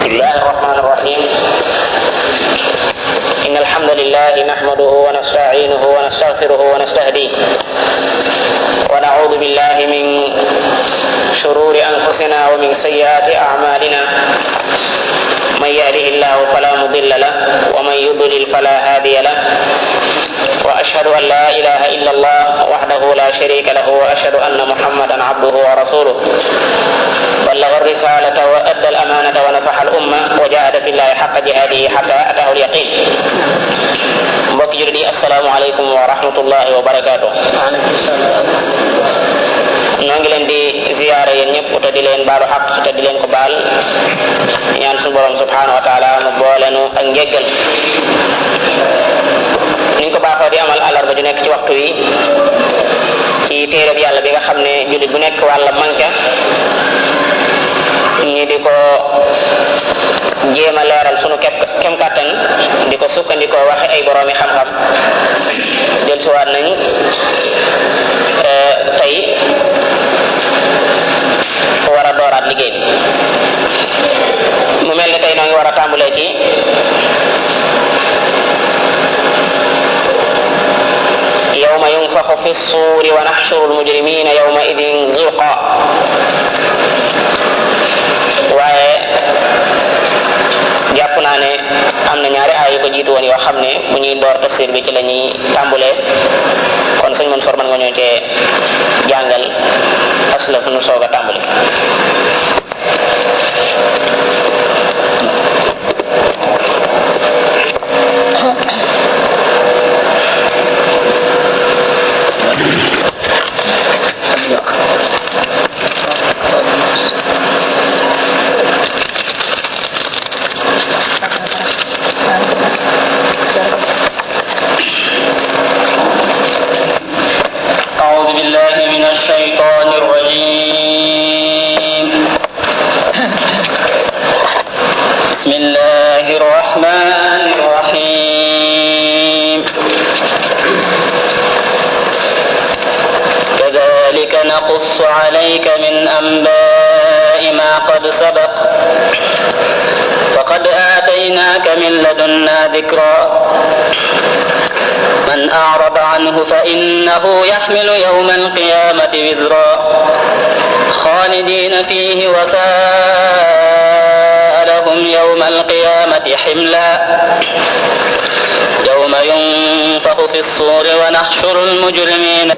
بسم الله الرحمن الرحيم. إن الحمد لله نحمده ونستعينه ونستغفره ونستهديه ونعوذ بالله من شرور أنفسنا ومن سيئات أعمالنا. من يهده الله فلا مضل له ومن يضلل فلا هادي له. وأشهد أن لا إله إلا الله وحده لا شريك له وأشهد أن محمدا عبده ورسوله. بلغ الرسالة وأدى الأمانة ونصح الأمة وجاهد في الله حق جهاده حتى أتاه اليقين. mbokk jullit yi assalaamu alaykum wa rahmatullahi wa barakaatuh. noo ngi leen di ziyaare yéen ñëpp te di leen baalu xaq te di leen ko baal ñaan suñu borom subhanahu wa taala mu boolenu ak njéggal. ni ñu ko baaxoo di amal àllarba ju nekk ci waxtu wi ci téereb yàlla bi nga xam ne jullit bu nekk wàlla manca ñi di ko jéem a leeral sunu kem kàttan di ko sukkandikoo waxe ay boroomi xam-xam. dellusiwaat nañ tey war a dooraat liggéey bi mu mel ni tey noo ngi war a tàmbulee ci yawma yunfaxu fi suuri wa naxshuru almujrimina yawma idin zurqa. waaye jàpp naa ne am na ñaari aay yu ko jiitu woon yoo xam ne bu ñuy door tafsir bi ci la ñuy tàmbulee kon sëñ Mansour man nga ñoo cee jàngal aslaf nu soog a tàmbali. نقص عليك من أنباء ما قد سبق وقد آتيناك من لدنا ذكرا من أعرض عنه فإنه يحمل يوم القيامة وزرا خالدين فيه وساء لهم يوم القيامة حملا يوم ينفخ في الصور ونحشر المجرمين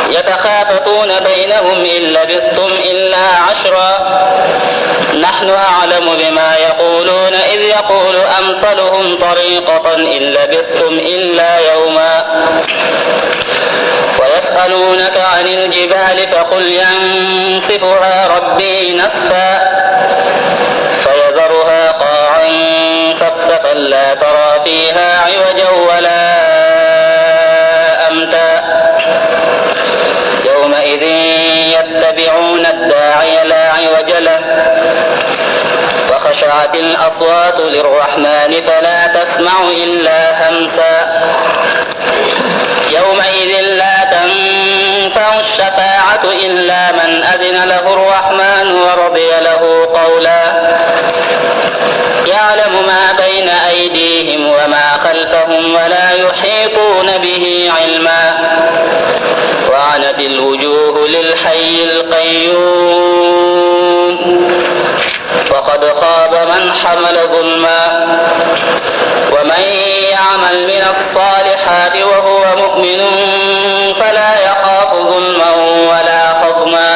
يتخافتون بينهم إن لبثتم إلا عشرا نحن أعلم بما يقولون إذ يقول أمثلهم طريقة إن لبثتم إلا يوما ويسألونك عن الجبال فقل ينسفها ربي نسفا فيذرها قاعا صفصفا لا ترى فيها عوجا ولا أمتا يومئذ يتبعون الداعي لا عوج له وخشعت الأصوات للرحمن فلا تسمع إلا همسا يومئذ لا تنفع الشفاعة إلا من أذن له الرحمن ورضي له قولا يعلم ما بين أيديهم وما خلفهم ولا يحيطون به علما وعنت الوجوه للحي القيوم وقد خاب من حمل ظلما ومن يعمل من الصالحات وهو مؤمن فلا يخاف ظلما ولا خصما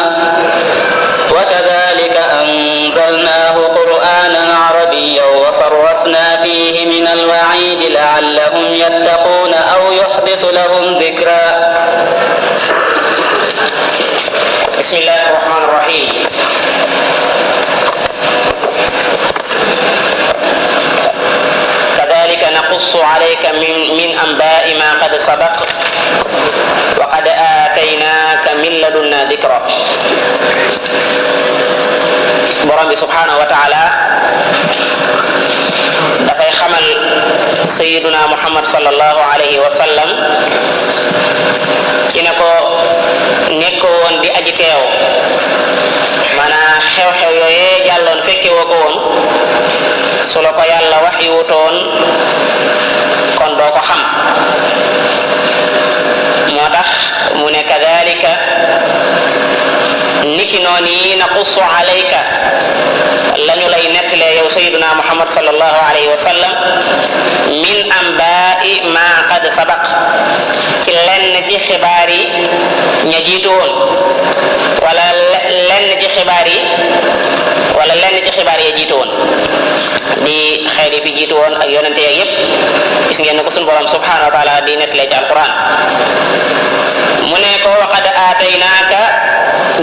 وكذلك أنزلناه قرآنا عربيا وصرفنا فيه من الوعيد لعلهم يتقون أو يحدث لهم ذكرا. بسم الله الرحمن الرحيم. كذلك نقص عليك من أنباء ما قد سبق وقد آتيناك من لدنا ذكرا. borom bi subhanahu wa taala dafay xamal sayyiduna Muhammad sallallahu alayhi wa sallam ci ne ko nekkoo woon di aji teew maanaam fekke woo ko woon su la ko yàlla wax yu wutoon kon doo ko xam moo tax mu ne kadalika niki noonu yi naqussu alayka lañu lay nettalee yow sayyiduna muhammad sallallahu alayhi wa sallam min anba'i ma qad sabaq ci lenn ci xibaar yi ña jiitu woon wala lenn ci xibaar yi ya jiitu woon di xeet yi fi jiitu woon ak yonente yeeg yépp gis ngeen ne ko sunu borom subhanahu wa taala di nettalee ci alquran mu ne ko wa qad aataynaaka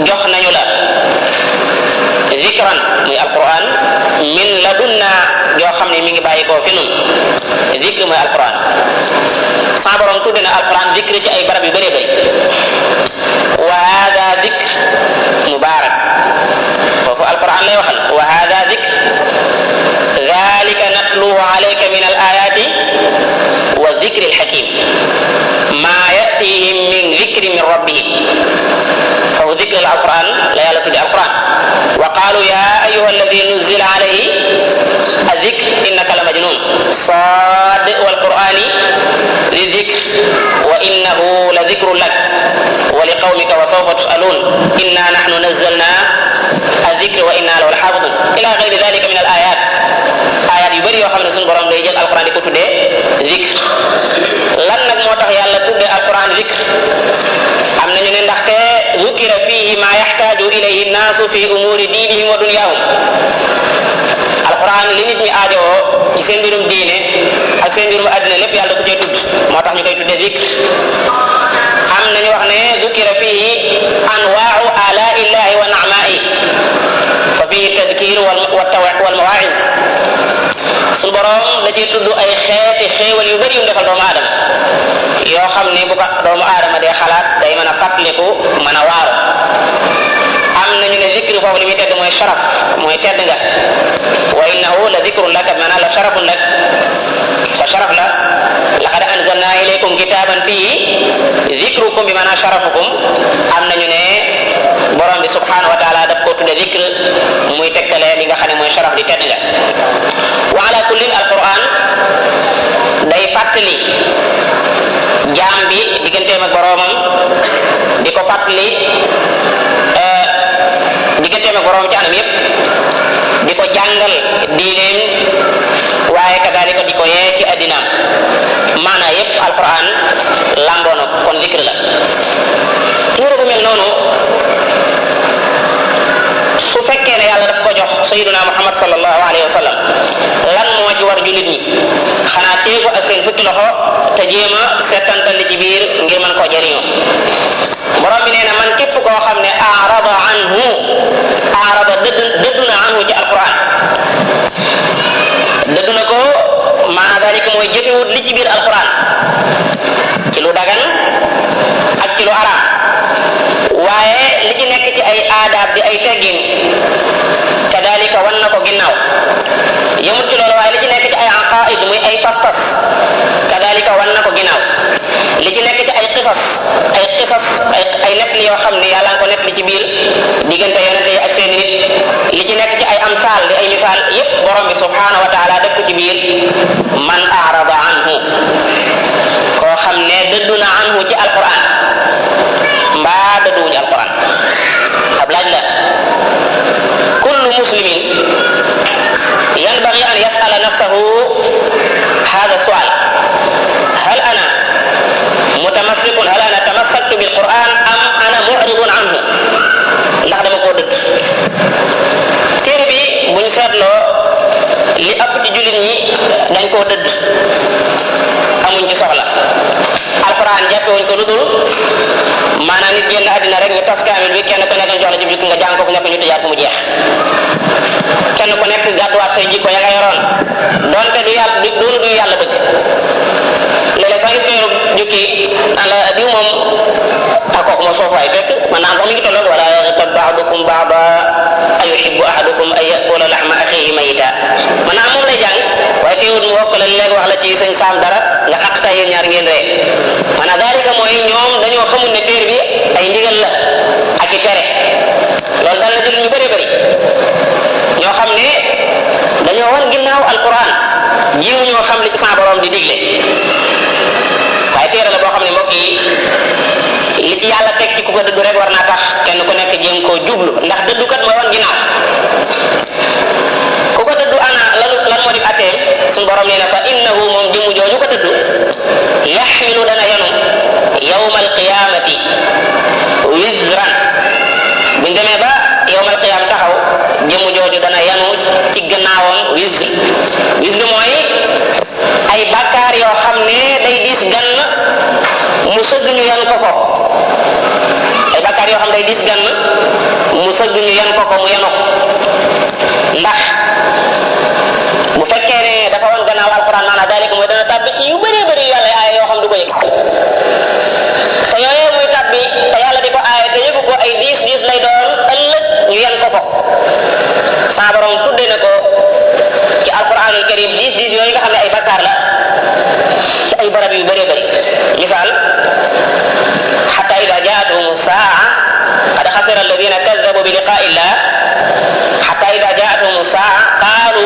jox nañu la zikran muy alquran min ladunna yoo xam ne mi ngi bàyyi koo fi nun zikr muy alquran sa borom tudde na alquran zikr ci ay barab yu bëree bëri wa hada zikr mubarak foofu alquran lay waxal wa hada zikr dhalika natluhu alayka min al ayati wa zikri al hakim ma yatihim min zikri min rabbihim foofu zikr al alquran la yàlla tudde alquran wa qalu ya ayyuha alladhi nuzila alayhi الذكر إنك لمجنون صاد والقرآن للذكر وإنه لذكر لك ولقومك وسوف تسألون إنا نحن نزلنا الذكر وإنا له لحافظون إلى غير ذلك من الآيات آيات يبري وخمنا سن برام دي جيل القرآن ديكو تودي ذكر لن نك موتاخ يالا تودي القرآن ذكر amna ñu ne ndaxte zukira fihi ma yahtaju ilayhi an-nas fi umuri dinihim wa dunyahum alquran li nit ñi aajowoo ci seen mbirum diine ak seen mbirum àddina lépp yàlla da ko cay tudd moo tax ñu koy tudde zikr am nañu wax ne zukira fihi anwaa'u alaa'i llahi wa na'maa'i fa fihi tadkir wal mawaa'iz suñu borom da ciy tudd ay xeeti xéewal yu bëri yu defal doomu aadama yoo xam ne bu ko doomu aadama dee xalaat day mën a fàttaliku mën a waaru am nañu ne zikr foofu li muy tedd mooy sharaf mooy tedd nga wa innahu la zikrun laka maanaam la sharafun lak sa sharaf la laqad anzalna ilaykum kitaban fihi zikrukum bi maanaam sharafukum am nañu ne borom bi subhanahu wa taala daf ko tudde zikr muy tegtale li nga xam ne mooy sharaf di tedd nga wa ala kullin alquran day fàttali jaam bi digganteem ak boromam di ko fàttali digganteem ak borom ci anam yépp di ko jàngal diineem waaye kadalika di ko yee ci addinaam maanaa yépp alquran lamboo na kon zikr la téere bu mel noonu su fekkee ne yàlla daf ko jox sayyiduna muhammad sallallahu alayhi wa sallam lan moo ci war jullit ñi xanaa téegu ak seen fukki loxo te jéema settantal li ci biir ngir mën koo jëriñoo borom bi nee na man képp koo xam ne arada dëddu na anhu ci alquran dëddu na ko maana dalika mooy jëfewut li ci biir alquran ci lu dagan ak ci lu araam waaye li ci nekk ci ay aadaab di ay teggin kadalika wan na ko ginnaaw yemut ci loolu waaye li ci nekk ci ay aqaid muy ay pas-pas kadalika wan na ko ginnaaw li ci nekk ci ay qisas ay nettali yoo xam ne yàlla nga ko nettali ci biir diggante yonente yi ak seen nit li ci nekk ci ay amsaal di ay misaal yépp borom bi subhanahu wa taala def ko ci biir man arada anhu koo xam ne dëddu na anhu ci alquran mbaa dëdduwuñu alquran ab laaj la kullu muslimin yanbaghi an yas'ala nafsahu hadha su'al hal ana mutamassikun hal ana tamassaktu bil quran am ana mu'ridun anhu ndax dama koo dëdd téere bi buñ seetloo li ëpp ci jullit ñi dañ koo dëdd amuñ ci soxla alquran jàppewuñ ko lu dul maanaam nit génn àddina rek ñu tas kaamil bi kenn ku nekk ñu jox la ci jukki nga jàng ko fu nekk ñu tëjaat ko mu jeex kenn ku nekk gàdduwaat say jikko ya nga yoroon donte du yàlla bëgg léeg-léeg sax gis nga jukki ala diw moom ak kooku moo soof waay fekk maanaam sax mi ngi tolloog wala yaghtab ba'dukum ba'da ayuhibbu ahadukum an ya'kula lahma akhihi mayta maanaam moom lay jàng waaye teewul mu wokk la léegi wax la ci sëñ saam dara nga xaq sa yéen ñaar ngeen ree maanaam dalika mooy ñoom dañoo xamul ne téere bi ay ndigal la ak i tere loolu dal na jël ñu bëri bëri ñoo xam ne jiwu ñoo xam li ci sa borom di digle waaye téere la boo xam ne mbokk yi li ci yàlla teg ci ku ko dëddu rek war naa tax kenn ku nekk jéem koo jublu ndax dëddu kat mooy wan ginnaaw ku ko dëddu ana lan moo di atteem suñu borom nee na fa innahu moom jëmu jooju ko dëddu yaxmilu dana yanu yawma alqiyamati wizran buñ demee ba yawma alqiyam taxaw jëmu jooju dana yanu ci gannaawam wizr mooy ay bàkkaar yoo xam ne day diis gann mu sëgg ñu yan ko ay bàkkaar yoo xam day diis gann mu sëgg ñu yan ko mu yanu ko ndax bu fekkee ne dafa woon gannaaw alquran maanaam daalika mooy dana tàbbi ci yu bëree bëri yàlla aaya yoo xam du ko yëg te yooyee muy tàbbi te yàlla di ko aaya te yëgu ko ay diis lay doon ëllëg ñu yan ko sa borom tudde na ko ci alquranul karim diis yooyu nga xam ne ay bakkaar la ci ay barab yu bëree bëri misaal hatta ida jaatuhum saa qad xasira alladina kadabu bi liqaai llah hatta ida jaatuhum saa qaalu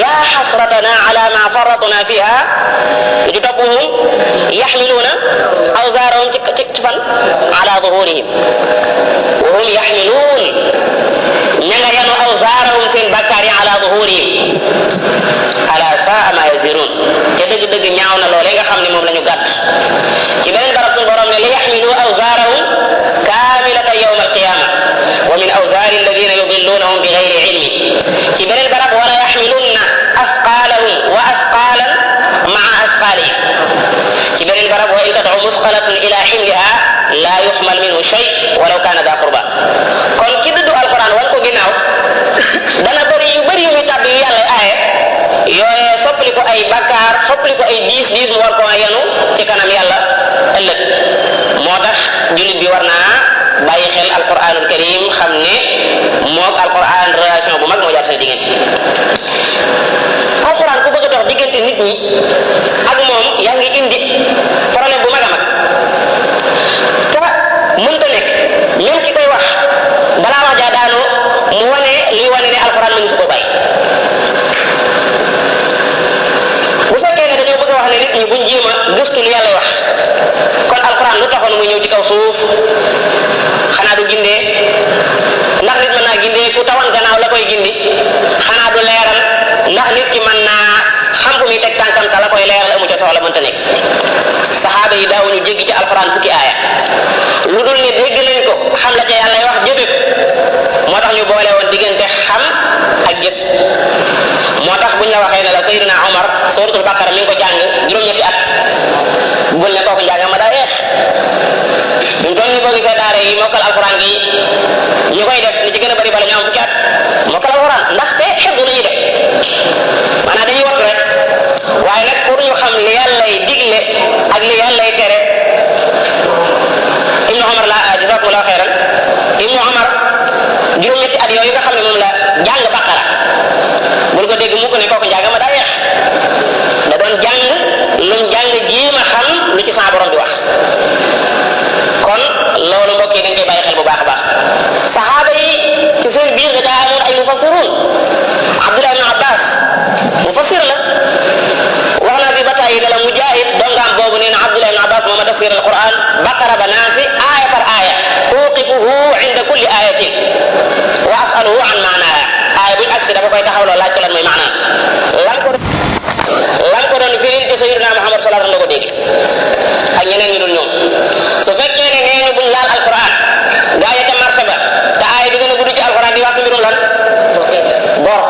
ya xasratana ala ma faratna fiha lu ci toppuhum yaxmiluuna awzaarahum ci fan ala zuhurihim wa hum yaxmiluun ña nga yanu awzaarahum seen bakkaar yi ala zuhurihim ala saa ma yazirun te dëgg-dëgg ñaaw na loolee nga xam ne moom la ñu gàtt ci beneen barab suñu borom ne li yaxmilu awzaarahum kaamilatan yawma alqiyama wa min awzaari alladina yudillunahum bi gayri ilmi ci beneen barab wala yaxmilunna asqaalahum wa asqaalan maa asqaalihim ci beneen barab wa in tad'u musqalatun ila ximliha la yuxmal minhu shay walaw kaana daa qurba kon ki dëddu alquran wan ko ginnaaw dana bëri yu muy tàbbi yu yàlla aaye yooye soppali ko ay bakkaar soppali ko ay diis mu war ko yenu ci kanam yàlla ëllëg moo tax jullit bi war naa bàyyi xel alquranul karim xam ne moog alquran relation bu mag moo jàpp seen diggante alquran ku bëgg a dox diggante nit ñi ak moom yaa ngi indi problème bu mag a mag te mënta nekk même ki koy wax balaa wax jaa daanoo mu wane luy wane ne alquran mënu su ko bàyyi bu fekkee ne dañoo bëgg a wax ne nit ñi buñ jéem a gëstu li yàlla wax kon alquran lu taxoon muy ñëw ci kaw suuf xanaa du gindee ndax nit mën naa gindee ku tawan gannaaw la koy gindi xanaa du leeral ndax nit ki mën naa xam fu muy teg tànkam ta la koy leeral amu ca soxla mënta nekk saxaaba yi daawuñu jéggi ci alquran fukki aaya lu dul ne dégg nañ ko xam la ca yàlla wax jëfe moo tax ñu boole woon diggante xam ak jëf moo tax buñ la waxee ne la Sayyidina Omar suratul Baqara mi ngi ko jàng juróom-ñetti at bul ne kooku njàng ma daa yeex ñu toll ni boo gisee daara yi mokkal alquran gi ñu koy def li ci gën a bari bala ñu am fukki at mokkal alquran ndaxte xefdu la ñuy def maanaam dañuy wattu rek waaye nag pour ñu xam li yàllay digle ak li yàllay tere Ibnu Omar la jazakumullahu xeyran Ibnu Omar juróom-ñetti at yooyu nga xam ne moom la jàng Baqara bul ko dégg mukk ne kooku njàng ma daa yeex da doon jàng lum jàng jéem a xam lu ci sa borom di wax kon loolu mbokk yi dañ koy bàyyi xel bu baax a baax saxaaba yi ci seen biir da daa amoon ay mufassirun Abdullah ibn Abbas mufassir la wax naa fi ba tàyyi ne la Mujahid dongaam boobu nee na Abdullah ibn Abbas mooma tafsir alquran Baqara ba Naasi aaya par aaya uqifuhu inda kulli ayatin wa asaluhu an maanaha aaya buñ agsi dafa koy taxawloo laaj ko lan mooy maanaa lan ko doon firil ci Sayyidina Muhammad sallallahu alayhi wa sallam la ko dégg ak ñeneen ñu dul ñoom su fekkee ne nee ñu buñ laal alquran gaa ya ca marché ba te aaya bi gën a gudd ci alquran di wax ci mbirum lan bor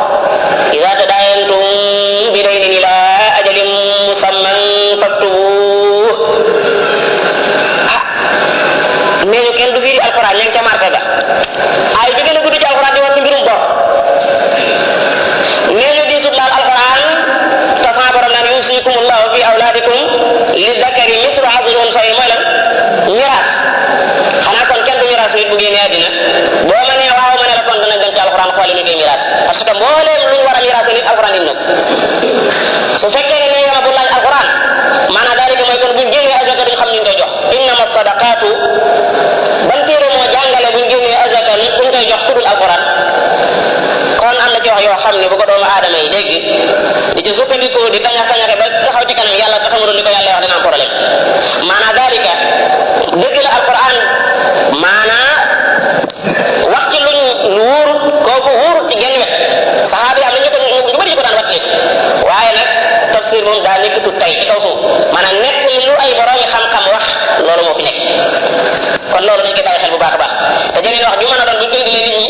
iza tadayantum bi daynin ila ajalin musamman faktubu nee ñu kenn du firi alquran ña ngi ca marché ba aaya bi gën a gudd ci alquran di wax ci mbirum bor nee ñu diisut laal alquran te sama borom naan yusikumullahu fi awlaadikum li dakari mislu hadil unsayayni mooy lan miraas xanaa kon kenn du miraas nit bu génnee àddina boo ma nee waaw ma ne la kon dana dem ci alquran xooli ñu koy miraas parce que mbooleem lu ñu war a miraas nit alquran dim na ko su fekkee ne nee nga ma bu laaj alquran maanaam daalika mooy kon buñ génnee azaka duñ xam ñu koy jox innama sadaqaatu ban téere moo jàngale buñ génnee azaka kuñ koy jox ku dul alquran kon am na ci wax yoo xam ne bu ko doomu aadama yi dégg di ci sukkandiku ko di tañaxe ba taxaw ci kanam yàlla taxamuroon li ko yàlla wax dina am problème maanaa dalika dëgg la alquran maanaa wax ci luñ wóor kooku wóor ci genn wet saxaaba yi am na ñu bëri ñu ko daan wat léegi waaye nag tafsir moom daa nekk tut tey ci kaw suuf maanaam nekk lu ay borom yi xam-xam wax loolu moo fi nekk kon loolu dañ koy bàyyi xel bu baax a baax te jeneen wax ju mën a doon buñ koy dilee nit ñi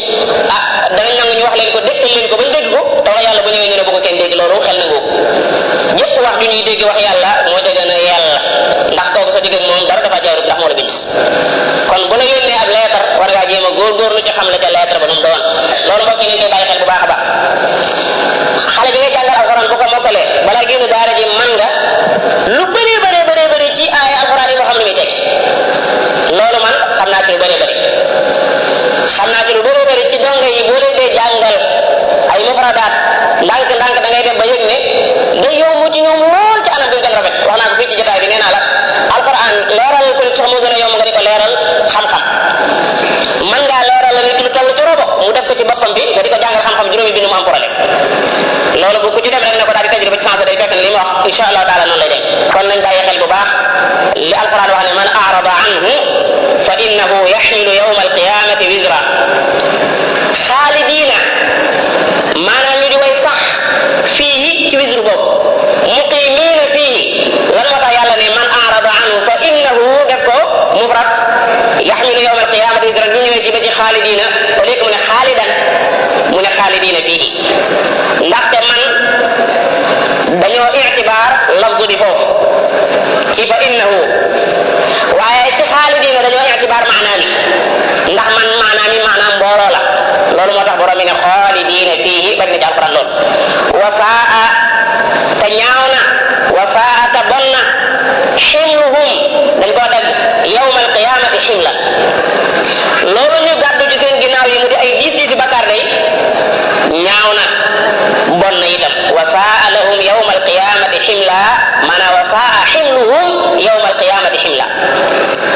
danañ nangu ñu wax leen ko dégtal leen ko bañ dégg ko te wax yàlla bu ñëwee ñu ne bu ko kenn dégg loolu xel na ngoo ñëpp wax ju ñuy dégg wax yàlla moo ca gën a yàlla ndax kooku sa digg ak moom dara dafa jaarut ndax moo la bind kon bu la yónnee ab leetar war ngaa jéem a góorgóorlu ci xam la ca leetar ba nu mu doon loolu mbokk yi nañ koy bàyyi xel bu baax a baax xale bi ngay jàngal alxuraan bu ko mokkalee balaa génn daara ji man nga lu bëri ci ay alxuraan yi nga xam ne muy teg loolu man xam naa ci lu bëri ci donga yi boo leen dee jàngal ay mufradaat ndànk da ngay dem ba yëg ne day yomb ci ñoom lool ci anam bi mu gën rafet wax naa ko fii ci jotaay bi nee naa la alxuraan leeral ko nit sax moo gën a yomb nga di ko leeral xam-xam man ngaa leeral la nit lu toll ci robo mu def ko ci boppam bi nga di ko jàngal xam-xam juróomi bi nu mu am problème loolu bu ku ci dem rek ne ko daal di tajriba ci sens day fekk ne li ma wax insha allah taala noonu lay dem kon nañ bàyyi xel bu baax li alquran wax ne man arada anhu fa innahu yaxmilu yawma alqiyamati wizra xaalidina maanaam ñu di way sax fii ci wizru boobu muqimina fii lan moo tax yàlla ne man arada anhu fa innahu def ko mufrad yaxmilu yawma alqiyamati wizra ñu ñëwee ci ba ci xaalidina au lieu que mu ne xaalidan mu ne xaalidina fii ndaxte man dañoo ictibaar lafzu bi foofu ci fa innahu waaye ci xaalidina dañoo ictibaar maanaam ndax man maanaam maanaam mbooloo la loolu moo tax borom mi ne xaalidina fiihi bari na ci alquran loolu wa saa te ñaaw na wa saa te bon na ximluhum dañ koo dagg yawma alqiyamati ximla loolu ñu gàddu ci seen ginnaaw yi mu di ay diis bakkaar day ñaaw na bon na itam wa saa lahum yawma alqiyamati ximla maanaam wa saa ximluhum yawma alqiyamati ximla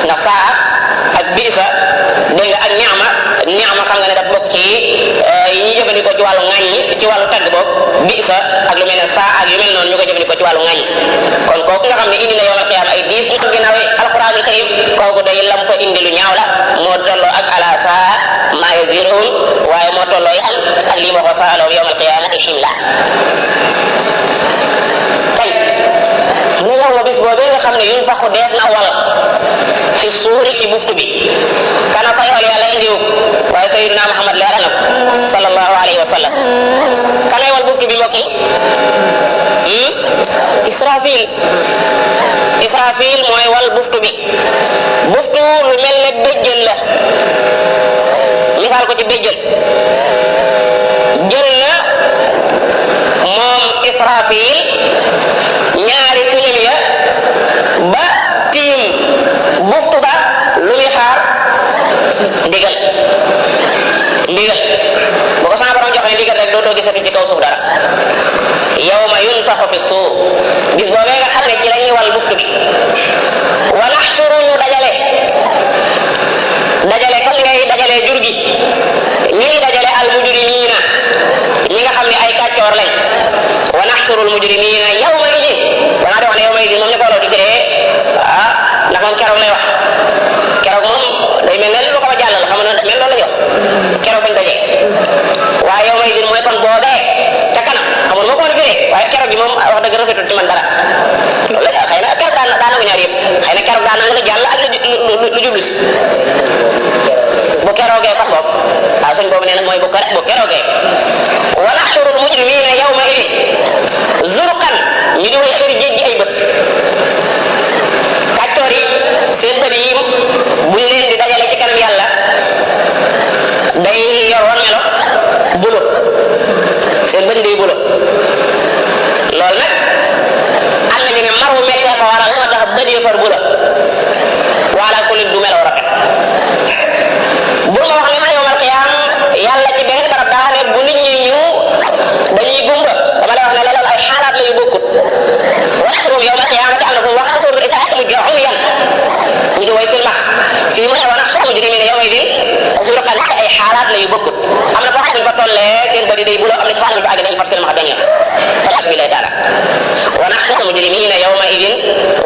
ndax saa ak biisa dégg nga ak ni'ma xam nga ne daf bokk ci yi ñu jëfandikoo ci wàllu ŋàññi ci wàllu tagg boobu biisa ak lu mel ne saa ak yu mel noonu ñu ko jëfandikoo ci wàllu ŋàññi kon kooku nga xam ne indi na yawmal qiyaama ay diis ñu ginnaaw alquraanul karim kooku day lam fa indi lu ñaaw la moo tolloo ak ala saa maa yaziruun waaye moo tolloo yàlla ak lii ma ko saa lahum yawmal qiyaamati ximla tey ne yow ma bis boobee nga xam ne yuñ faxu dees na wal fi suuri ci buftu bi kana fa yool yàlla indiwu waaye sayyidina Muhammad leeral na ko sallallahu alayhi wa sallam kanay wal buftu bi mbokk yi Israfil mooy wal buftu bi buftu lu mel ne béjjën la misaal ko ci béjjën jël na moom Israfil ñaari tuñam ya ba tiim buftu ba lu muy xaar ndigal bu ko sama borom joxee ndigal rek dootoo gisati ci kaw suuf dara yawma yunfaxu fi suur bis boobee nga xam ne ci la ñuy wal buftu bi wa naxshuru ñu dajale kan ngay dajale jur gi ñuy dajale al mujrimina ñi nga xam ne ay kàccoor lañ wa naxshuru al mujrimina yawma idin danaa di wax ne yawma idin moom ñu ko wolof di firee ndax moom keroog lay wax keroog moom day mel ne lu ko ba jàll la xam nga mel loolu la ñu wax keroog bañ daje waaye yawma idin mooy kon boobee ca kanam xam nga moo ko mën a firee waaye keroog bi moom wax dëgg rafetul ci man dara loolu la xëy na keroog daa nangu ñaar yëpp xëy na keroog daa nangu la jàll ak lu jublu si bu keroogee fas bopp waaw suñ boobu nee nag mooy bu keroogee wa naxshuru al mujrimina yawma idin zurqan ñu di way xër jéggi ay bët kàccoor yi seen bët yi buñ leen di dajale ci kanam yàlla day yor woon melo bulo seen bët yi day bulo loolu nag am na ñu ne mar wu mettee ko waral moo tax bët yi far bulo wala ko lit du melo rafet bu ma wax ne ma yawmal qiyaam yàlla ci benn barab daa ne bu nit ñi ñëw dañuy gumba dama lay wax ne loolu ay xaalaat la yu bokkut waxtu yawmal qiyaamati am na ko waxtu mu joxum yan ñu di way silmax fii mu ne wa naxshuru mujrimina yawma idin zurqan ay xaalaat la yu bokkut am na foo xam ne fa tollee seen bëri day bulo am na foo xam ne fa àgg dañ far silmax dañ la wal iyaazu billaahi taala mujrimina yawma idin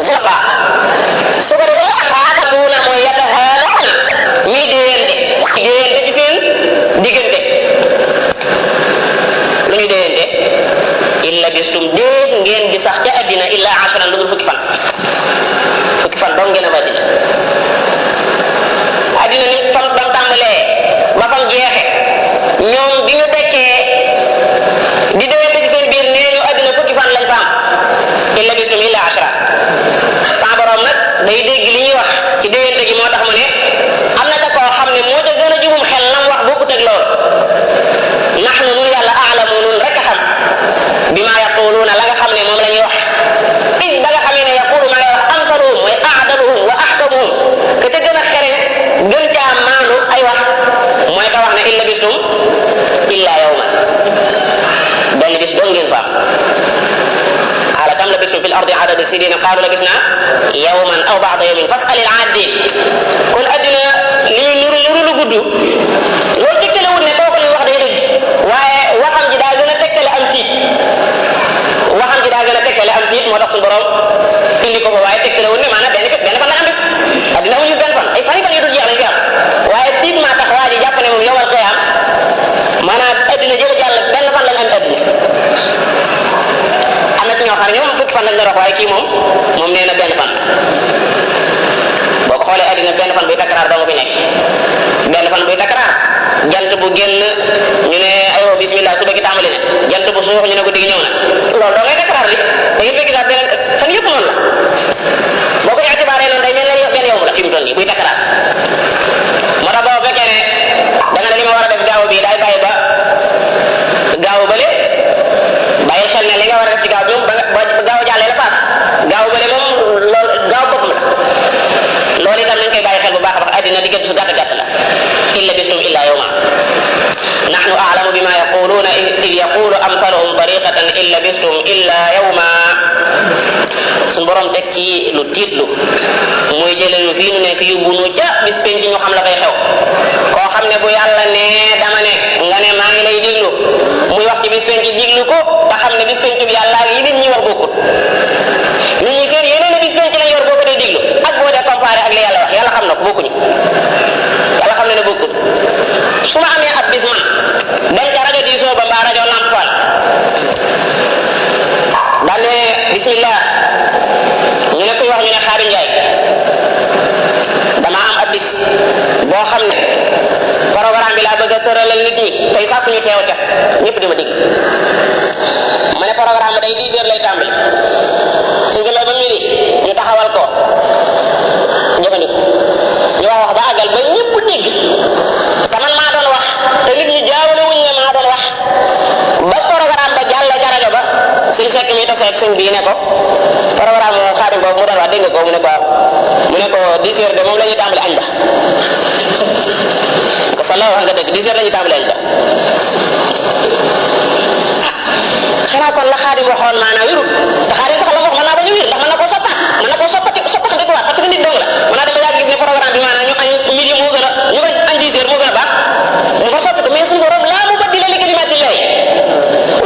zaqa su ko defee xaatatuuna mooy yatahaadauna ñuy déyante ci seen diggante lu ñu déyante illa bistum déet ngeen di sax ca addina illa ashran lu dul fukki fan dong ngeen am addina ni fam bam tàmbalee ba fam jeexe ñoom bi ñu dekkee di déwénte ci seen biir nee ñu addina fukki fan lañ fa am illa bistum illa ashra sa borom nag day dégg li ñuy wax ci déwénte gi moo tax mu ne am na ca koo xam ne moo ca gën a jubum xel lam wax bokkut ak loolu nahnu nun yàlla aalamu nun rek a xam bi ma yaquluuna la nga xam ne moom la ñuy wax is ba nga xamee ne yaqulu ma ngay wax amsaluhum mooy aadaluhum wa ahkamuhum ke te gën a xereñ gën caa maandu ay wax mooy ka wax ne illa bistum illa yawman benn bis dong ngeen fa ala kam labistum fil ardi adada sinina qaalu labisna yawman aw ba'da yawmin fas'al al aadin kon addina li ñu nuru lu gudd loolu tegtalewul ne kooku li wax day dëgg waaye waxam ji daa gën a tegtale am tiit moo tax suñu borom indi ko fa waaye tegtalewul ne maanaam benn fan la am bis addina wuñu benn fan ay fan yu dul jeex lañ fi am waaye tiit maa tax waa ji jàpp ne moom yowal qiyaam maanaam addina jële jàll benn fan lañ am addina am na ci ñoo xam ne ñoom fukki fan lañ la wax waaye kii moom nee na benn fan boo ko xoolee addina benn fan buy takkaraar doo nga fi nekk benn fan buy takkaraar jant bu génn ñu ne aywa bismillah suba gi tàmbali na jant bu suux ñu ne guddi gi ñëw na loolu doo ngay takkaraar li da ngay fekk sax beneen fan yëpp noonu la boo ko itibaaree noonu day mel ne benn yow la fi mu toll nii buy takkaraar moo tax boo fekkee ne da nga ne li ma war a def gaaw bi daay bàyyi ba gaaw bële bàyyi xel ne li nga war a def ci gaaw bi moom ba gaaw jàllee la paas gaaw bële moom loolu gaaw boppam la loolu itam nañ koy bàyyi xel bu baax a baax addina diggante su gàtt gàtt la illa bistum illa yawma nahnu a'lamu bima yaquluna id yaqulu amsaluhum tariqatan illa bistum illa yawma suñu borom teg ci lu tiitlu muy jëlee ñu fii nu nekk yóbbu nu ca bis penc ñu xam la fay xew koo xam ne bu yàlla ne dama ne nga ne maa ngi lay diglu muy wax ci bis penc diglu ko te xam ne bis penc bi yàlla ak yi nit ñi war bokkut nit ñi kër yeneen ne bis penc lañ yor boo ko dee diglu ak boo dee comparé ak li yàlla wax yàlla xam na ko bokkuñu yàlla xam ne bokkut su ma amee ab bis man dem ca rajo diisoo ba mbaa rajo Lamp Fall daal ne bismillah ñu ne kuy wax ñu ne Xaadim Njaay dama am ab bis boo xam ne programme bi laa bëgg a tëralal nit ñi tey sàkk ñu teew ca ñëpp di ma dégg ma ne programme bi day 10 heures lay tàmbali su ñu ba midi ñu taxawal ko jëfandiku ñu wax ba àggal ba ñëpp dégg te man maa doon wax te nit ñi jaawale wuñ ne maa doon wax ba programme ba jàll ca rajo ba suñu fekk mi taseeg sëñ bii ne ko programme Xaadim boobu mu doon wax dégg nga ko mu ne ko 10 heures de moom la ñuy tàmbali añ ba ko fa la wax nga dëgg 10 heures la ñuy tàmbali añ ba xanaa kon la Xaadim waxoon maanaam wiru te Xaadim sax la wax mën naa bañ a wir ndax mën na koo soppati ndikuwaat parce que nit dong la mën naa dama yàgg gis ne programme bi maanaam ñu añ midi moo gën a ñu bañ añ 10 heures moo gën a baax mu ko soppi ko mais suñu borom laa mubaddila li kalimatillahi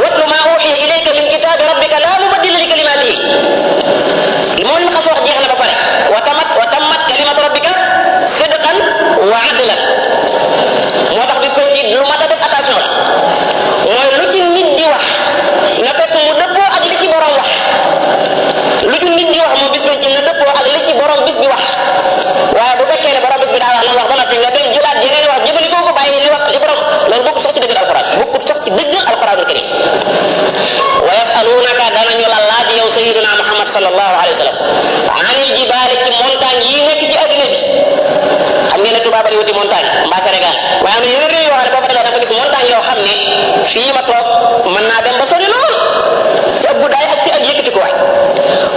watlu maa uhiya ilayka min kitaabi rabbika laa mubaddila li kalimatihi moo leen xas wax jeex na ba pare wa tammat kalimatu rabbika sidqan wa adlan moo tax bis ko ci lu mat a def attention la mooy lu ci nit di wax na fekk mu dëppoo ak li ci borom wax lu ci nit di wax moom bis ci na dëppoo ak li ci borom bis bi wax waaye bu fekkee ne borom bis bi daa wax la wax ba noppi nga dem jëlaat yeneen wax jëfandikoo ko bàyyi li wax li borom loolu bokkut sax ci dëgg alquran bokkut sax ci dëgg alquranul karim wa yasalunaka danañu la laaj yow sayyiduna Muhammad sallallahu alayhi wa sallam anil jibaali ci montagne yi nekk ci adduna bi xam ngeen ne Tuubaa bari wuti montagne mbaa Sénégal waaye am na yeneen réew yoo xam ne boo fa demee dafa gis montagne yoo xam ne fii ma toog mën naa dem ba sori lool ci ab guddaay ak ci ak yëkkati ko waay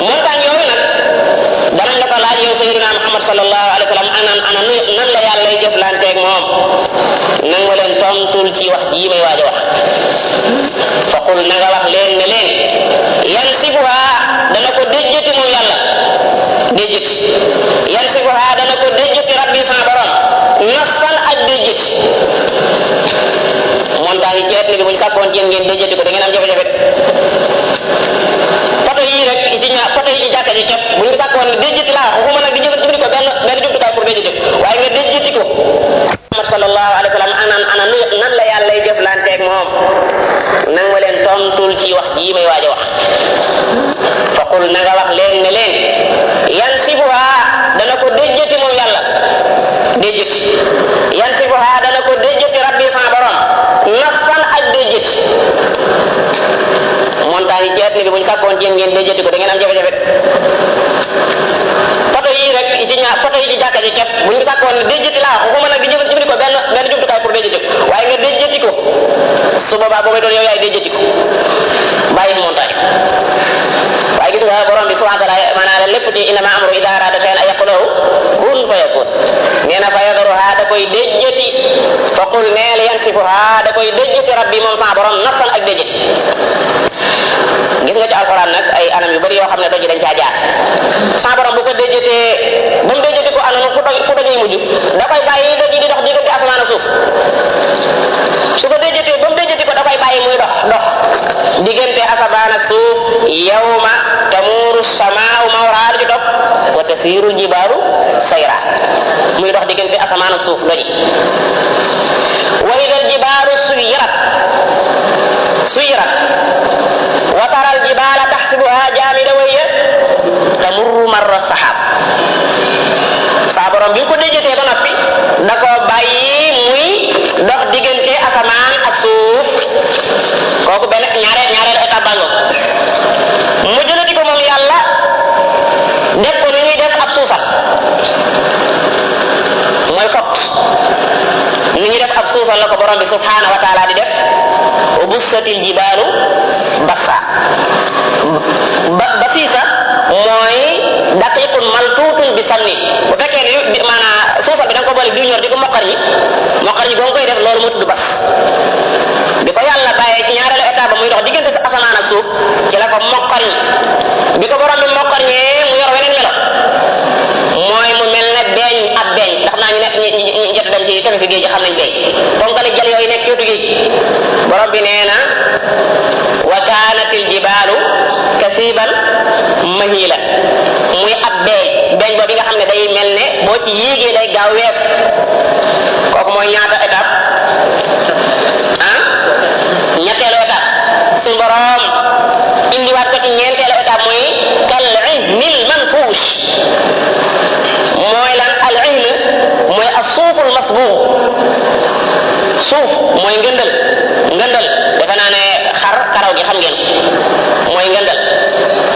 montagne yooyu nag danañ la ko laaj yow sayyiduna Muhammad sallallahu alayhi wa sallam ana nan la yàlla lay jëflanteeg moom nan nga leen tontul ci wax ji may waaj a wax faqul na nga wax leen ne leen yansifuha dana ko déjjati moom yàlla déjjati yansifuha dana ko déjjati rabbi sa borom nasfan ak déjjati montagne yi ceet ni bi bu ñu sàkkoon ci yéen ngeen déjjati ko da ngeen am jafe-jafe poto yii rek ne déjjati laa waxuma nag di jëfandikoo ko benn jumtukaay pour déjjati waaye nga déjjati ko Muhammad sallallahu alayhi wa sallam ana nan la yàlla lay jëflanteeg moom nang ma leen tontul ci wax ji may waaj a wax faqul na nga wax leen ne leen yansifuha dana ko déjjati moom yàlla déjjati yansifuha dana ko déjjati rabbi sa borom nasfan ak déjjati montagne ci àddina bi bu ñu sàkkoon ci yéen ngeen déjjati ko da ngeen am jafe-jafe photo yi rek photo yi ci jàkka ji képp bu ñu sàkkoon ne déjjati laa waxuma nag di jëfandikoo benn jumtukaay pour déjjati ko waaye nga déjjati ko su boobaa boo may doon yow yaay déjjati ko bàyyi montagne waaye gis nga borom bi subhanahu wa ta'ala maanaam lépp ci innama amru idha arada shay'an an yaqula lahu kun fayakun nee na fa yadruha da koy déjjati fa qul neel yansifuha da koy déjjati rabbi moom sa borom nafsan ak déjjati gis nga ci alquran nag ay anam yu bari yoo xam ne doj dañ caa jaar sa borom bu ko déjjatee ba mu déjjati ko anam fu doj mujj da koy bàyyi doj di dox diggante asamaan ak suuf su ko déjjatee ba mu déjjati ko da koy bàyyi muy dox diggante asamaan ak suuf yawma tamuru samaa'u mawraa ci topp wa tasiiru jibaalu sayra muy dox diggante asamaan ak suuf doji wa idal jibaalu suyirat wa taral jibaala tahsabuha jaamida wa hiya tamurru marra sahab saa borom bi ko déjjatee ba noppi da ko bàyyi muy dox diggante asamaan ak suuf kooku benn ñaareelu étape bango mu jëlati ko moom yàlla def ko ni ñuy def ab suusal mooy fot ni ñuy def ab suusal la ko borom bi subhanahu wa taala di def wa bussatil jibaalu bassa basiisa mooy daqiqun maltuutun bi sanni bu fekkee ne maanaam suusal bi da nga ko boole du ñor di ko moqar ñi boo koy def loolu moo tudd bas bi ko yàlla bàyyee ci ñaareelu étape ba muy dox diggante sa asamaan ak suuf ci la ko moqar ñi bi ko borom bi moqar ñee mu yor weneen melo mooy mu mel ne ab beeñ ndax naa ñu jot dem ci tefesu géej gi xam nañ beeñ ponkali jal yooyu nekk cootu géej borom bi nee na wa kaanatil jibaalu kasiban mahila muy ab beeñ boobu nga xam ne day mel ne boo ci yéegee day gaaw weef kooku mooy ñaata étape ñetteelu étape suñu borom indiwaat ko ci ñeenteelu étape mooy kal ihnil manfuush mooy lan al ihn mooy as-suuful masbuux suuf mooy ngëndal defe naa ne xar karaw gi xam ngeen mooy ngëndal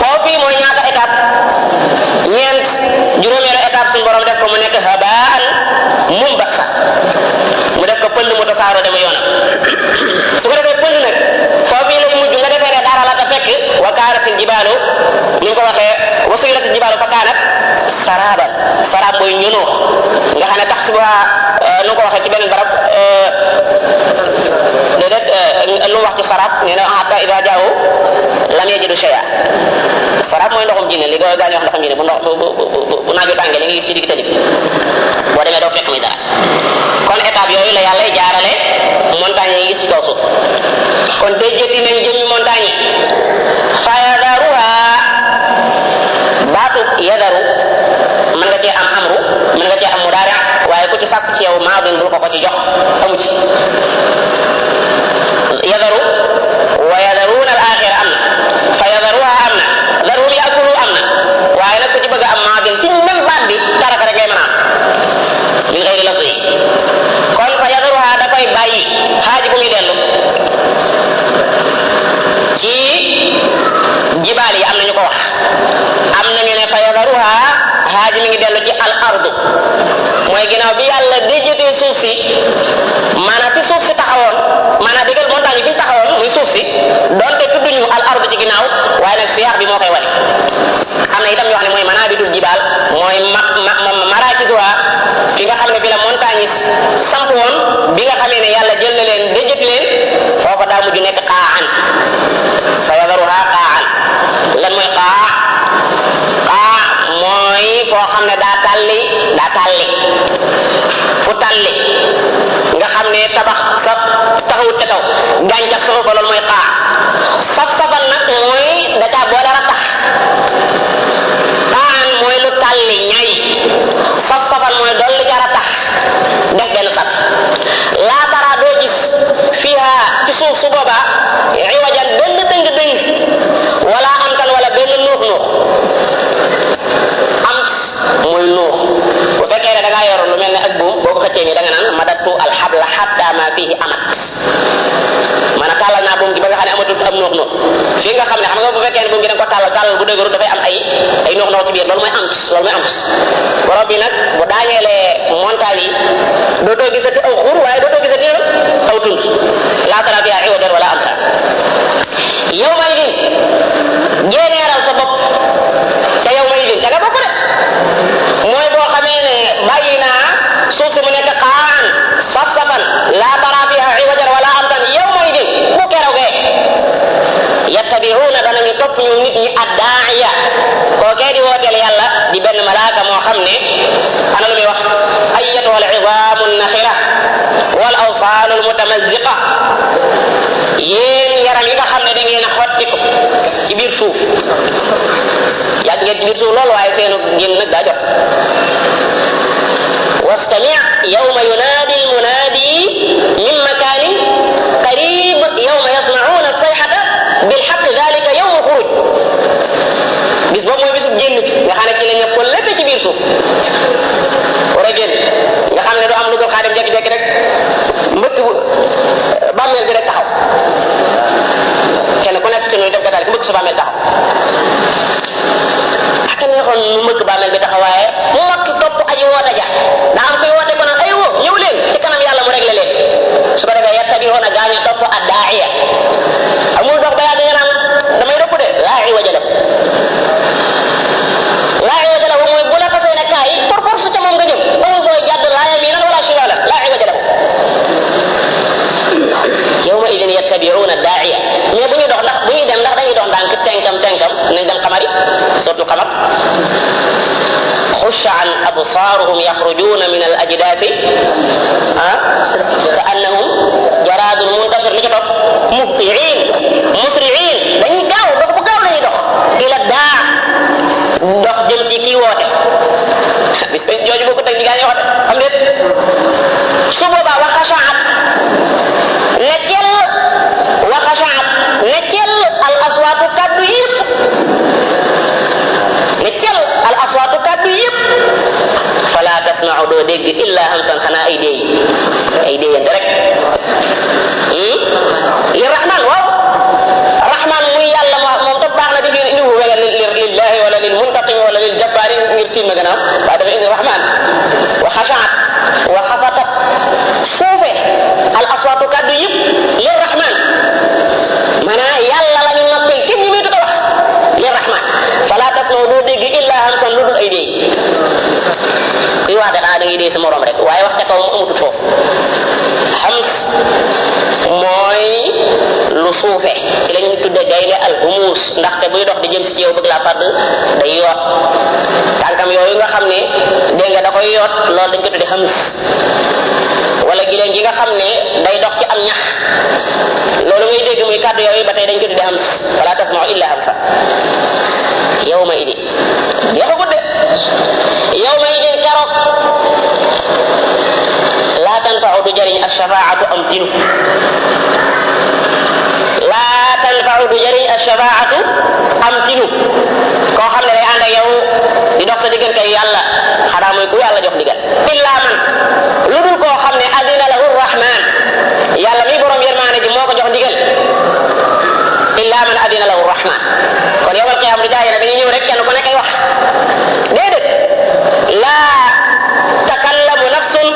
foofu mooy ñaata étape ñeent juróomeelu étape suñu borom def ko mu nekk habaan mumbassa mu def ko pënd mu tasaaroo dama yoonam su ko defee pënd nag foofu lay mujj nga defee ne dara la ta fekk wa kaanatil jibaalu ni nga ko waxee wa suyiratil jibaalu fa kaanat sarab mooy ñunoox nga xam ne tax si ba nu nga ko waxee ci beneen barab déedéet lu wax ci sarab nee na hatta ida jaawu lam yajidu shay'a sarab mooy ndoxum jinne li gaa ñu wax ndoxum jinne bu naaju tàngee li nga gis ci digg tali boo demee doo fekk muy dara kon étape yooyu la yàlla jaarale montagne yi gis ci kaw suuf kon déjjati nañ jëmmi montagne yi fa yadaruha baatu yadaru mën nga cee am amru mën nga cee am mudaari waaye ku ci sàkku ci yow maadin bul ko ci jox amu ci yadaru wa yadaruuna al axira am na fa yadaruha am na daruhum yaakulu am na waaye nag ku ci bëgg am maadin ci même baat bi taraka rek ngay mën a am min xëyri lafzi kon fa yadaruha da koy bàyyi xaaj bu muy dellu ci jibaal yi am nañu ko wax am nañu ne fa yadaruha xaaj mi ngi dellu ci al ardu mooy ginnaaw bi yàlla déjjatee suuf si maanaam fi suuf si taxawoon maanaam digal montagne bi taxawoon muy suuf si donte tudduñu al ardu ci ginnaaw waaye nag siyaax bi moo koy wane am na itam ñoo xam ne mooy manaabitul jibaal mooy maraakisuha fi nga xam ne fi la montagne samp woon bi nga xamee ne yàlla jël na leen déjjati leen foofa daa mujj nekk qaan fa yadaruha qaan lan mooy qaa mooy foo xam ne daa talli fu talli nga xam ne tabax sa taxawut ca kaw gàncax sama fa loolu mooy qaa saf-safal nag mooy da caa boole rattax qaan mooy lu tàll bu dëgëru dafay am ay noox noox ci biir loolu mooy am borom bi nag bu daañeelee montagne yi dootoo gisati aw xur waaye dootoo gisati aw tund laa tara fiihaa iwajan wala amta yow may din jéeneeral sa bopp te yow may din da nga bokk de mooy boo xamee ne bàyyi naa suuf si mu nekk xaan saf-safan laa tara fiihaa iwajan wala amtan yow may din bu kerogee yattabi'uuna danañu topp ñu nit ñi ad-daa'iya kookee di wooteel yàlla di benn malaaka moo xam ne ana lu muy wax ayyatuha al-'idaamu an-nakhira wal awsaalu al-mutamazziqa yéen yaram yi nga xam ne da ngeen a xottiku ci biir suuf yàgg ngeen ci biir suuf loolu waaye seenu génn nag daa jot wastami' yawma yunaadi al-munaadi min makaanin qariib yawma yasma'uuna as-sayhata bil haqq dhalika yawm al-khuruj bis boobu mooy bisub génn bi nga xam ne ci la ñëpp lépp ci biir suuf war a génn nga xam ne du am lu dul xaadim jekki-jekki rek mbëkk bàmmeel bi rek taxaw kenn ku nekk ci ñuy def gataal ki mbëkk sa bàmmeel taxaw ak neexoon mu mbëkk bàmmeel bi taxaw waaye mu makk topp aji woote ja daa am koy woote ko naan ay woo ñëw leen ci kanam yàlla mu réglé leen su ko defee yattabi'uuna gaañu topp ad-daa'iya amul dox ba yàgg nga naan damay rëpp de laa iwaja lahu mooy bu la xasee ne kaay pour force ca moom nga jëm amul booy jàdd laa yamiinan wala shimaalan laa iwaja lahu yawma idin yattabi'uuna ad-daa'iya mais bu ñuy dox ndax bu ñuy dem ndax dañuy dox ndànk tenkam nañ dem xamari suratul Qamar xusha an absaaruhum yaxrujuuna min al-ajdaasi ka'annahum jaraadun muntashir li ci topp musri'in dañuy gaaw dox bu gaaw lañuy dox ila daa dox jëm ci kii woote bis ba jooju boo ko teg di gaa yi woote xam ngeen su boobaa wa xashaat ne cel al aswaatu kaddu yëpp fala tasma'u doo dégg illa hamsan xanaa ay déeyante rek li rahman waaw rahman muy yàlla moom tam baax na di fi indi wala lillahi wala lil muntaqim wala lil jabbaari ngir tiim ma gannaaw waaye dafa indi rahman wa xashaat wa xafatat suufe al aswaatu kaddu yëpp li rahman maanaam yàlla la ñu noppil kenn ñi muy du ko wax li rahman fala tasma'u doo dégg illa hamsan lu dul ay déey kuy wax da ngay dee sa morom rek waaye wax ca kaw mu amutut foofu hams mooy lu suufe ci lañu tudde gaynde al-humus ndaxte buy dox di jëm si ci yow bëgg laa fàdd day yoot tànkam yooyu nga xam ne dégg nga da koy yoot loolu dañ ko tudde hams wala giléem gi nga xam ne day dox ci am ñax loolu ngay dégg muy kàddu yooyu ba tey dañ ko tudde hams fala tasma'u illa hamsa yawma idin jeexagut de yawma idin keroog laa tanfa'u du jariñ ash-shafaa'atu am tinu laa tanfa'u du jariñ ash-shafaa'atu am tinu koo xam ne day ànd ak yow di dox sa diggante yàlla xanaa mooy ku yàlla jox ndigal illa man lu dul koo xam ne adina lahu rahman yàlla mi borom yërmaane ji moo ko jox ndigal illa man adina lahu rahman kon yowal qiyaam du jaay na dañuy ñëw rek kenn ku nekk ay wax déedéet laa takallamu nafsun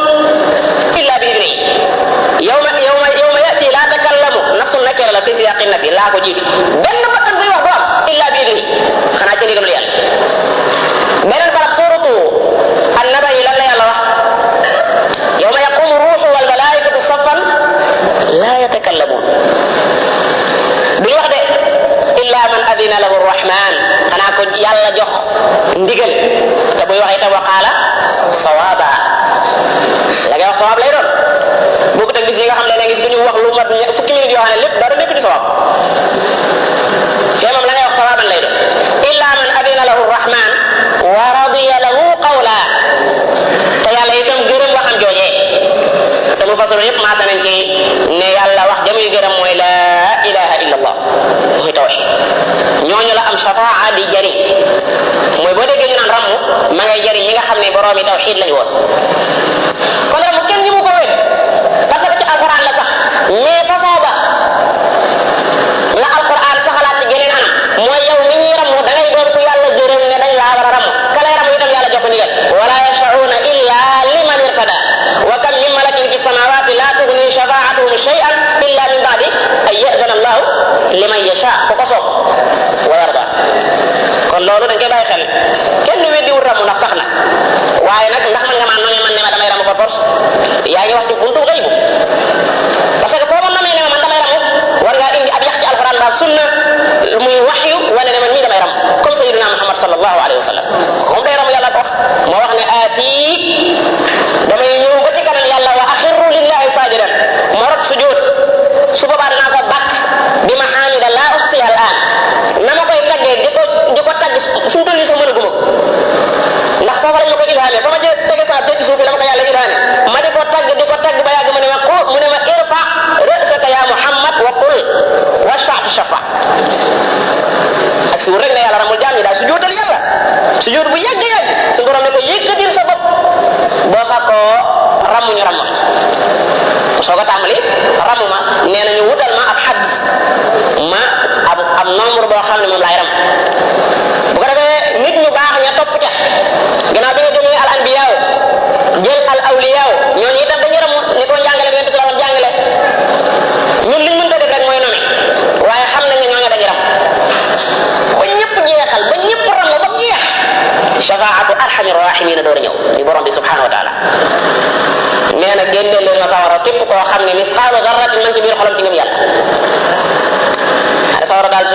illa bi idni yawma yati laa takallamu nafsun nakira la fi siyaqin nafi laa ko jiitu benn bakkan buy wax du am illa bi idni xanaa ci ndigalu yàlla beneen barab suratu an-naba yi lan la yàlla wax yawma yaqumu ruuhu wal malaa'ikatu saffan laa yatakallamuun duñu wax de illa man adina lahu rahman xanaa ko yàlla jox ndigal te buy wax itam waqaala sawaaba la ngay wax sawaab lay doon boo ko teg bis yi nga xam ne gis bu ñu wax lu mat fukki minute yoo xam ne lépp dara nekk di sawaab fee moom la ngay wax sawaaban lay doon illa man adina lahu rahman wa radiya lahu qawla te yàlla itam gërëm waxam joojee te mu fasal yëpp maata nañ ci ne yàlla wax jamuy gërëm mooy la ilaha illa allah mooy tawhid ñooñu la am shafaa di jariñ mooy boo déggee ñu naan ramm ma ngay jariñ ñi nga xam ne borom yi tawhid lañu woon kon ramm kenn ñi mu ko wét parce que ci alquran la sax mais façon ba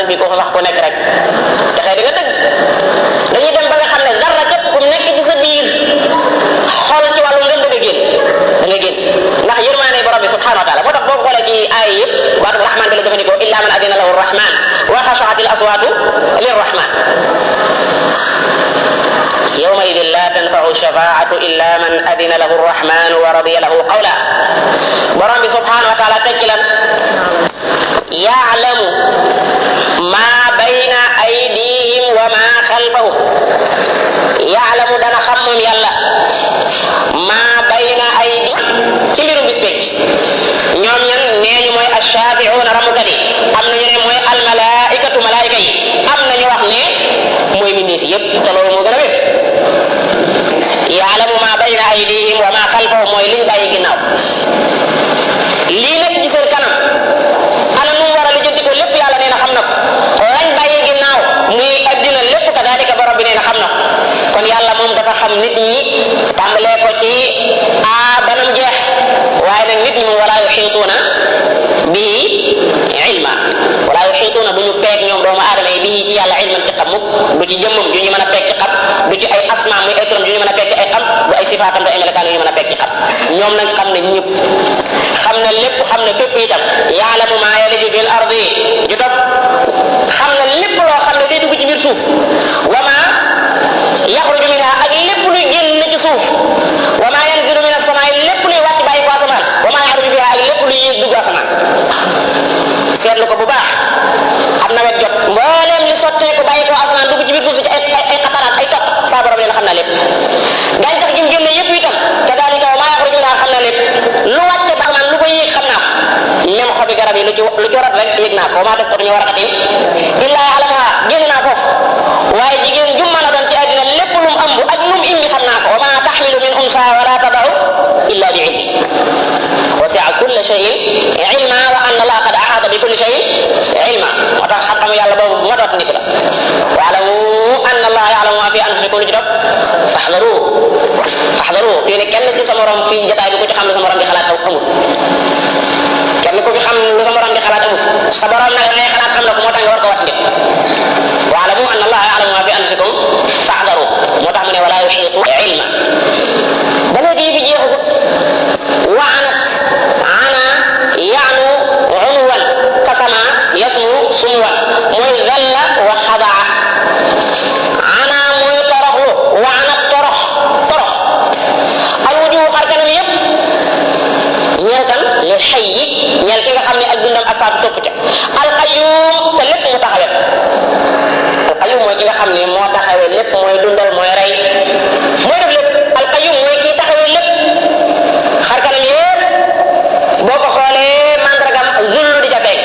bi ko fa wax ko nekk rek taxee di nga dëgg dañuy dem ba nga xam ne dara képp ku nekk ci sa biir xool ci wàllu ngëm da nga génn ndax yërmaane borom bi subhanahu wa taala moo tax boo xoolee ci aay yëpp baatu rahman bi la jëfandikoo illa man adina lahu rahman wa xashaat al aswatu lirrahman yawmaidin la tanfau shafaatu illa man adina lahu rahman wa radiya lahu qawla borom bi subhanahu wa taala tekki lan yaalamu ma bayna aydihim wa ma xalfahum yaalamu dana xam moom yàlla ma bayna aydi ci mbirum bis pénc ñoom ñan nee ñu mooy ashaafiuuna ramukat yi am na ñu ne mooy almalaikatu malaayika yi am na ñu wax ne mooy mbindeef yépp te loolu moo gën a wér yaalamu ma bayna aydihim wa ma xalfahum mooy liñ bàyyi ginnaaw lii nekk ci seen kanam ana nu mu war a lijjanti ko lépp yàlla nee na xam na ko lañ bàyyi ginnaaw muy addina lépp kadaalika borom bi nee na xam na ko kon yàlla moom dafa xam nit ñi tàmbalee ko ci banam jeex waaye nag nit ñi moom wala yuxiituuna bihi ilma wala yuxiituuna duñu peeg ñoom doomu aadama yi bihi ci yàlla ilman ci xam mukk du ci jëmmam ju ñu mën a peeg ci xam du ci ay asma muy ay turam ju ñu mën a peeg ci ay xam du ay sifaatam du ay melakaan yu ñu mën a peeg ci xam ñoom nag xam ne ñëpp xam na lépp xam na fépp itam yaalamu maa yaliju fil ardi ju topp xam na lépp loo xam ne day dugg ci biir suuf wa ma yaxruju minha ak lépp luy génn ci suuf wa ma yanzilu min as-samaa'i lépp luy wàcc bàyyi ko asamaan wa ma yaxruju biha ak lépp luy yéeg dugg asamaan seetlu ko bu baax am na wet jot mbooleem li sottee ko bàyyi ko asamaan dugg ci biir suuf si ci ay xataraat ay toq saa borom leen xam na lépp gàncax gi mu génne yépp itam kadaalika wa ma yaxruju minha xam na lépp lu wàcce ba asamaan lu ko yéeg xam naa ko même xobi garab yi lu ci rot rek yéeg naa ko wa ma tasqutu min waraqatin illaa ya'lamuha génn naa foofu waaye jigéen ju mën a doon ci àddina lépp lu mu ëmb ak lu mu indi xam naa ko wa ma taxmilu min unsa wala tada'u illa bi ilmi wasi'a kulla shay'in ilma wa anna allaha qad ahata bi kulli shay'in ilma moo tax xam-xam yàlla boobu moo doot nit la wa'lamu anna allaha ya'lamu ma fi anfusikum lu ci def faxdaru fii ne kenn ci sa morom fii jotaay bi ku ci xam lu sa morom di xalaat amul kenn ku ci xam lu sa morom di xalaat amul sa borom nag ngay xalaat xam na ko moo tax nga war ko wat nit wa'lamu anna allaha ya'lamu ma fi anfusikum faxdaru moo tax mu ne wala yuxiitu ilma ba léegi yi fi jeexagut waanat ana yaanu unuwan kasama yasmu sumwan mooy zalla wa xadaa ana mooy toroxlu waanat torox alwujuhu xar kanam yépp ñeel kan li xay yi ñeel ki nga xam ne ak dundam ak faatu topp ca alqayyum te lépp mu taxawet alqayyum mooy ki nga xam ne moo taxawee lépp mooy dundal mooy rey mooy def lépp alqayyum mooy kii taxawee lépp xar kanam yépp boo ko xoolee mandragam zullu di ca feeñ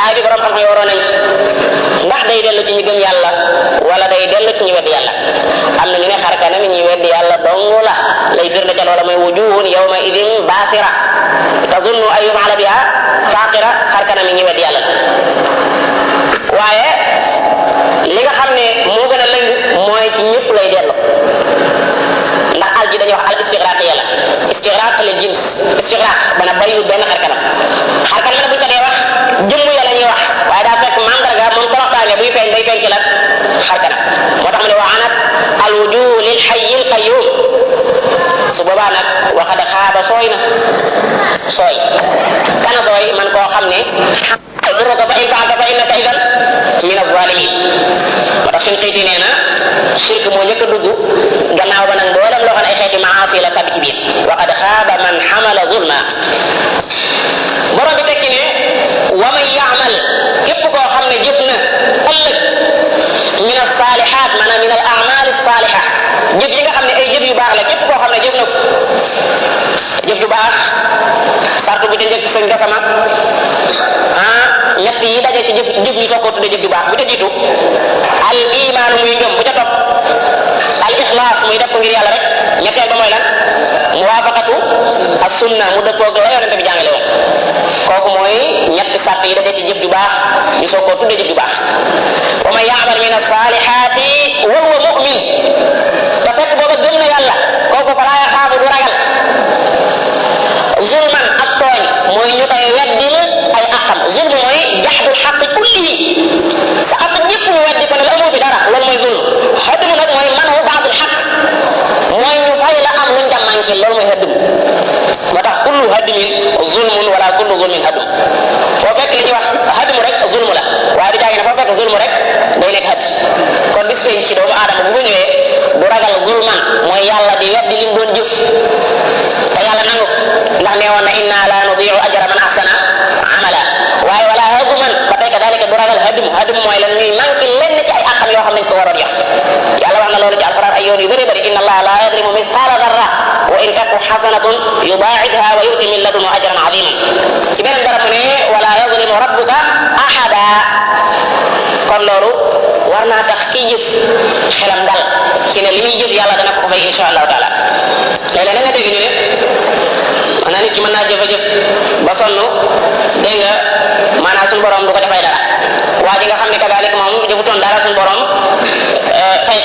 aay bi borom xam-xam yi waroon nañ ci ndax day dellu ci ñu gëm yàlla wala day dellu ci ñu weddi yàlla am na ñu ne xar kanam ñi weddi yàlla dong la lay firnde ca loola mooy wujuhun yawma idin basira tazunnu an yuf'ala biha faqira xar kanam ñi weddi yàlla waaye li nga xam ne moo gën a lëng mooy ci ñëpp lay dellu ndax al ji dañuy wax al istigraq yàlla istigraq le jins istigraq dana bàyyi benn xar kanam nag buñ ko dee wax jëmm ya la ñuy wax waaye daa fekk mandarga moom toroxtaange buy feeñ day feeñ ci la xar kanam moo tax mu ne wa anat al wujuh lil hayy al qayyum su boobaa nag waxada xaaba sooy kana sooy man koo xam ne durruka fa in fa'alta fa innaka idan min az-zalimin moo tax suñ xiiti nee na shirk moo njëkk a dugg gannaaw ba nag mboolem loo xam ne ay xeeti maasi la tabbi ci biir waqad xaaba man xamala zulma borom bi tekki ne wa man ya'mal képp koo xam ne jëf na ëllëg min as-salihat maanaam min al-a'mal as-salihat jëf yi nga xam ne ay jëf yu baax la képp koo xam ne jëf na ko jëf yu baax sartu bu ca njëkk sëñ gasama ñett yi daje ci jëf yi soo ko tuddee jëf ju baax bu ca jiitu al iman muy ngëm bu ca topp al ixlaas muy def ko ngir yàlla rek ñetteel ba mooy lan muwaafaqatu as sunna mu dëppoog la yonente bi jàngale woon kooku mooy ñetti sart yi daje ci jëf ju baax ñu soo ko tuddee jëf ju baax wa man ya'mal min as-salihati wa huwa mu'min te fekk booba gëm na yàlla kooku fa laa yaxaafu du ragal zulman ak tooñ mooy ñu koy weddil ay aqam zulm mooy jaxdul xaq kullihi hasanatun yudaa'ifha wa yu'ti min ladunhu ajran aziman ci beneen barab ne wala yazlimu rabbuka ahada kon loolu war naa tax ki jëf xelam dal ci ne li muy jëf yàlla dana ko fay insha allahu taala léeg-léeg da nga dégg ñu ne maanaam nit ki mën naa jëf ba sonn dégg nga maanaam suñu borom du ko defay dara waa ji nga xam ne kadalik moom jëfutoon dara suñu borom fay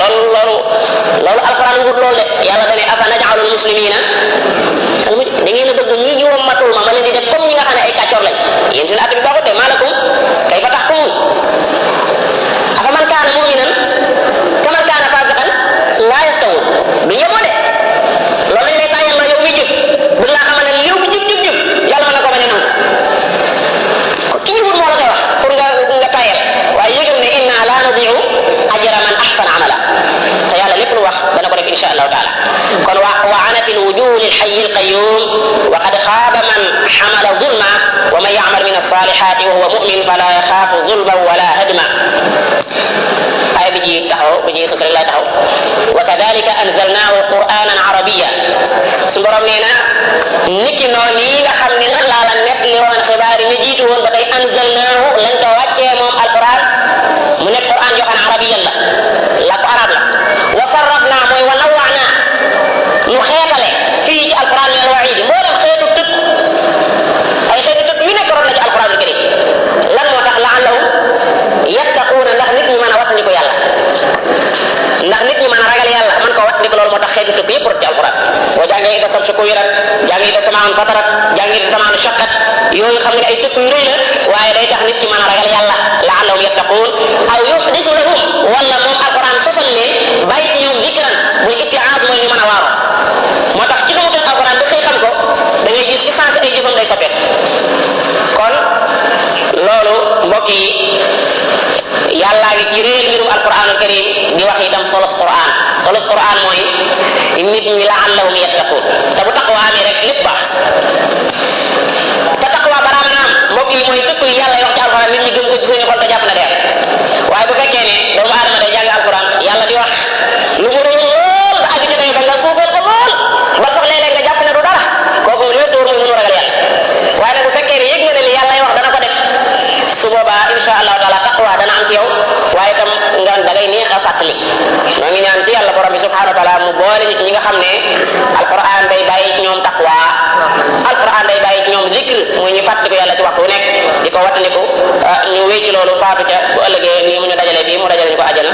loolu alquran wut loolu de yàlla dane afa naj'alul muslimina da ngeen a bëgg ñi ñu matul ma leen di def comme ñi nga xam ne ay kàccoor lañ yéen seen at bi baaxut de malakum kayfa tahkumun afa man kaana mu'minan kaman kaana fasiqan laa yastawun du yemoo de loolu lañ lay tàyyal la yow mi jëf bu laa xamal ne yow mi jëf yàlla mën na ko bañ a nangu ki ñu wut moo la koy wax pour nga tàyyal waaye yëgal ne inna la nudi'u ajra man ahsana amala te yàlla lépp lu wax dana ko def insha allahu taala kon wa anatil wujuh lil hayy al qayyum wa qad khaba man hamala zulma wa man ya'mal min as-salihati wa huwa mu'min fala yakhafu zulman wala hadma ay bi ji taxaw bi ji sukk rek lay taxaw wa kadhalika anzalnahu qur'anan arabiyya su borom nee na niki noonu yi nga xam ne nag laa la nekk li woon xibaar yi ñu jiitu woon ba tey anzalnahu lañ ko wàccee moom alquran mu nekk quran joxan arabiyyan la ko arab la wa sarrafna mooy wa nawwana ñu xeetale fii ci alquran min alwaid moo dem xeetu tëkk ay xeetu tëkk yu nekk roon na ci alquran karim lan moo tax la'allahum yattaquuna ndax nit ñi mën a wattandiku yàlla ndax nit ñi mën a ragal yàlla mën koo wattandiku loolu moo tax xeetu tëkk yëpp rot ci alquran boo jàngee ida samsu kuwirat jàngee ida samaan fatarat jàngee ida samaan shaqqat yooyu xam nga ay tëkk yu rëy la waaye day tax nit ñi mën a ragal yàlla la'allahum yattaquun aw yuhdisu lahum wala moom alquran sosal leen bàyyi ci ñoom dikran muy ittiaad mooy ñu mën a waaroo moo tax ci xamutul alquran ba xëy xam ko da ngay gis ci sens ay jëfam day soppeeku kon loolu mbokk yi yàllaa ngi ci réer mbirum alquranul karim di wax itam solos quran mooy nit ñi la'allahum yattaqun te bu taqwa amee rek lépp baax te taqwa baraam na am mbokk yi mooy tëkk yi yàlla wax ci alquran nit ñi gëm ko ci seeni xol te jàpp na dee waaye bu fekkee ne doomu aadama day jàng alquran yàlla di wax lu mu rëy lool ba àgg ci dañ ba nga suufeel ko lool ba sax léeg-léeg nga jàpp ne du dara kooku li wér mooy mënu ragal yàlla waaye nag bu fekkee ne yëg nga ne li yàlla wax dana ko def su boobaa insha allahu taala taqwa dana am ci yow waaye itam nga da ngay neex a fàttali maa ngi ñaan ci yàlla borom bi subhanahu wa taala mu boole nit ñi nga xam ne alquran day bàyyi ci ñoom taqwa alquran day bàyyi ci ñoom zikr muy ñu fàttaliku yàlla ci waxtu wu nekk di ko wattandiku ñu wéy ci loolu faatu ca bu ëllëgee nii mu ñu dajale fii mu dajale ñu ko àjjana